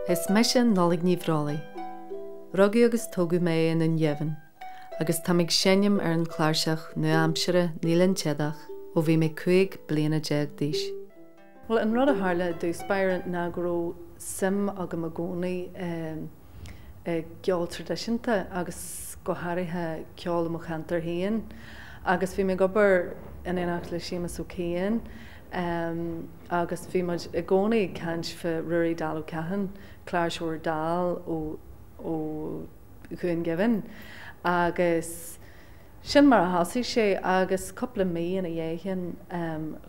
Is mise Nollaig Ní Bhreolaigh. Rugadh agus tógadh mé i nDún Geimhin agus táim ag seinm ar an chláirseach nua-aimseartha níleon téadach ó bhí mé 15 bliana d'aois. Bhuel, an rud a tharla i dtús báire ná go raibh suim agam i gcónaí i gceol traidisiúnta agus go háirithe ceol i mo cheantar féin agus bhí mé ag obair in éineacht le Séamus Ó Ciain agus bhí muid i gcónaí ag caint fá Ruairí Dall Ó Catháin, cláirseoir dall ó ó Dhún Geimhin agus Sin mar a thosaigh sé agus cúpla mí ina dhiaidh sin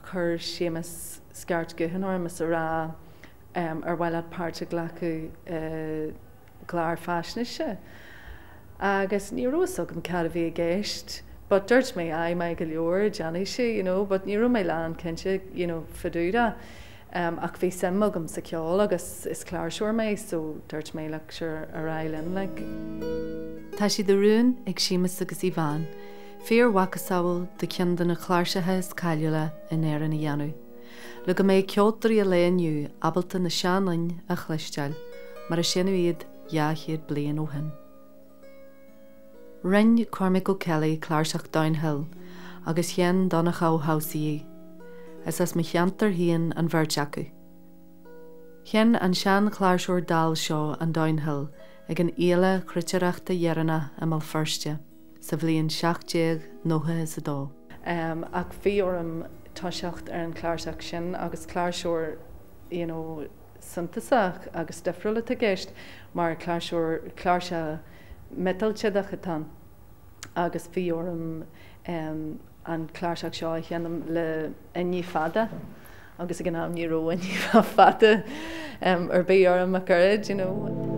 chuir Séamus scairt ghutháin orm is a rá ar mhaith leat páirt a ghlacadh i gclár faisnéise agus ní raibh fhios agam cad a bhí i gceist but dúirt mé aye maith go leor déanfaidh sé you know but ní raibh mé lán cinnte you know fá dtaobh de. Ach bhí suim agam sa cheol agus is cláirseoir mé so dúirt mé like sure ar aghaidh linn like. Tá sé de rún ag Séamus agus Yvonne fíor-mhacasamhail de cheann de na cláirseacha is cáiliúla in Éirinn a dhéanamh, le go mbeidh ceoltóirí an lae inniu ábalta na sean-fhoinn a chloisteáil mar a seinneadh iad 200 bliain ó shin. Rinne Cormac O'Kelly cláirseach Downhill agus sheinn Donncha Ó hEamhsaigh í. Is as mo cheantar féin an bheirt acu. Sheinn an sean-chláirseoir dall seo an Downhill ag an fhéile chruitireachta dheireanach i mBéal Feirste sa bhliain 1792. Ach bhí orm toiseacht ar an chláirseach sin agus cláirseoir you know, suntasach agus difriúil atá i gceist mar cláirseoir, cláirseach miotail téadach atá ann agus bhí orm an chláirseach seo a sheinm le uinní fada agus ag an am ní raibh uinní fada ar bith orm ach oiread, you know.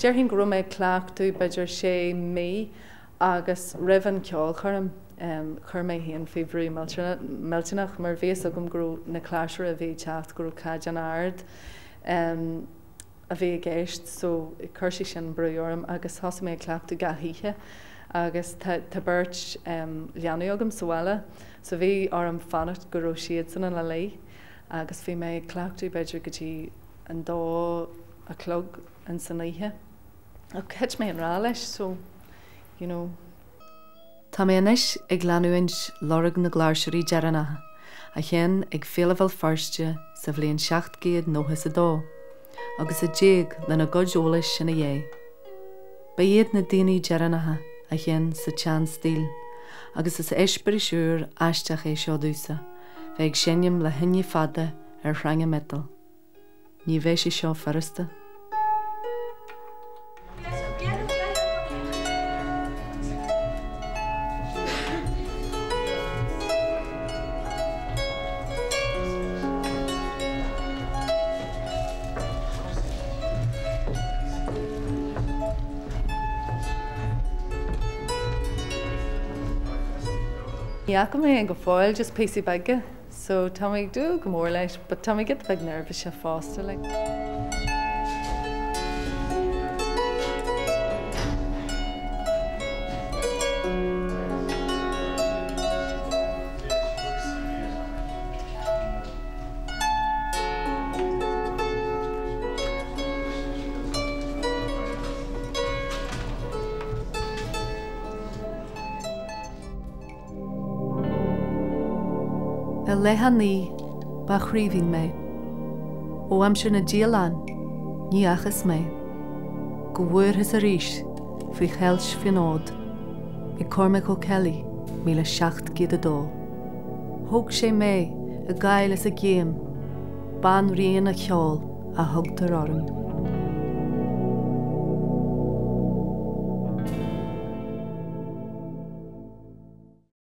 Déarfainn go raibh mé ag cleachtadh b'fhéidir sé mí agus roimh an cheolchoirm chuir mé féin faoi bhrú millteanach mar bhí fhios agam go raibh na cláirseoirí a bhí ag teacht go raibh caighdeán ard a bhí i gceist so chuir sé sin brú orm agus thosaigh mé ag cleachtadh gach oíche agus tá tá beirt leanaí agam sa bhaile so bhí orm fanacht go raibh siadsan ina luí agus bhí mé ag cleachtadh b'fhéidir go dtí an dó a chlog in san oíche. Ach thit mé i ngrá leis so, you know. Tá mé anois ag leanúint lorg na gcláirseoirí deireanacha a sheinn ag Féile Bhéal Feirste sa bhliain 792 agus a d'éag lena gcuid eolais ina dhiaidh. Ba iad na daoine deireanacha a sheinn sa tsean-stíl agus is eispéireas úr aisteach é seo domhsa bheith ag seinm le huinní fada ar shreanga miotail. Ní bheidh sé seo furasta. Ní fhaca mé go fóill, just píosaí beaga. So tá mé ag dúil go mór leis but tá mé giota beag neirbhíseach fosta like. I leith an naoi ba chraoibhín mé. Ó aimsir na dtíolán ní fhacthas mé. Go bhfuarthas arís faoi cheilt faoin fhód ag Cormac O'Kelly 1702. Thóg sé mé i gcáil is i gcéim, Banríon a' Cheoil a thugtar orm.